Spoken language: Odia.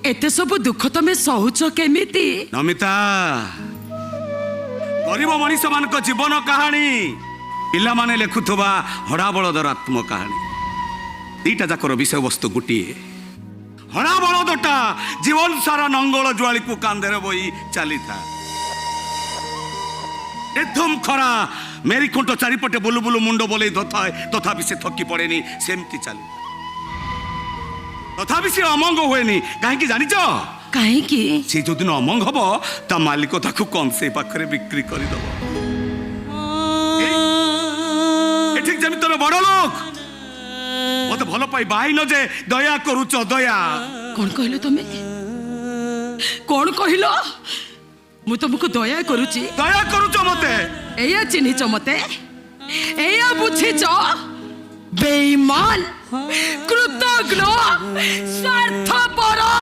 ଏତେ ସବୁ ଦୁଃଖ ତମେ ସହୁଛ କେମିତି? ନମିତା, ଗରିବ ମଣିଷମାନଙ୍କ ଜୀବନ କାହାଣୀ, ପିଲାମାନେ ଲେଖୁଥିବା ହଡ଼ା ବଳଦର ଆତ୍ମକାହାଣୀ, ଦିଟା ଯାକର ବିଷୟବସ୍ତୁ ଗୋଟିଏ। ହଡ଼ା ବଳଦଟା ଜୀବନ ସାରା ନଙ୍ଗଳ ଜୁଆଳିକୁ କାନ୍ଧରେ ବୋହି ଚାଲିଥାଏ। ନିର୍ଧୁମ ଖରା, ମେରିଖୁଣ୍ଟ ଚାରିପଟେ ବୁଲୁ ବୁଲୁ ମୁଣ୍ଡ ବୋଲେଇ ଧଥାଏ, ତଥାପି ସେ ଥକି ପଡ଼େନି, ସେମିତି ଚାଲି। ତଥାପି ସେ ଅମଙ୍ଗ ହୁଏନି। କାହିଁକି ଜାଣିଛ? କାହିଁକି? ସେ ଯୋଉଦିନ ଅମଙ୍ଗ ହବ, ତା ମାଲିକ ତାକୁ କଂସେଇ ପାଖରେ ବିକ୍ରି କରିଦବ। ଏଠିକ ଯେମିତି ତମେ ବଡ ଲୋକ, ମତେ ଭଲ ପାଇ ବାହାଇନ ଯେ ଦୟା କରୁଛ ଦୟା। କଣ କହିଲ ତମେ? କଣ କହିଲ? ମୁଁ ତମକୁ ଦୟା କରୁଛି? ଦୟା କରୁଛ ମତେ। ଏଇଆ ଚିହ୍ନିଛ ମତେ? ଏଇଆ ବୁଝିଛ? ବେଇମାନ, କୃତଘ୍ନ, ସ୍ୱାର୍ଥପର।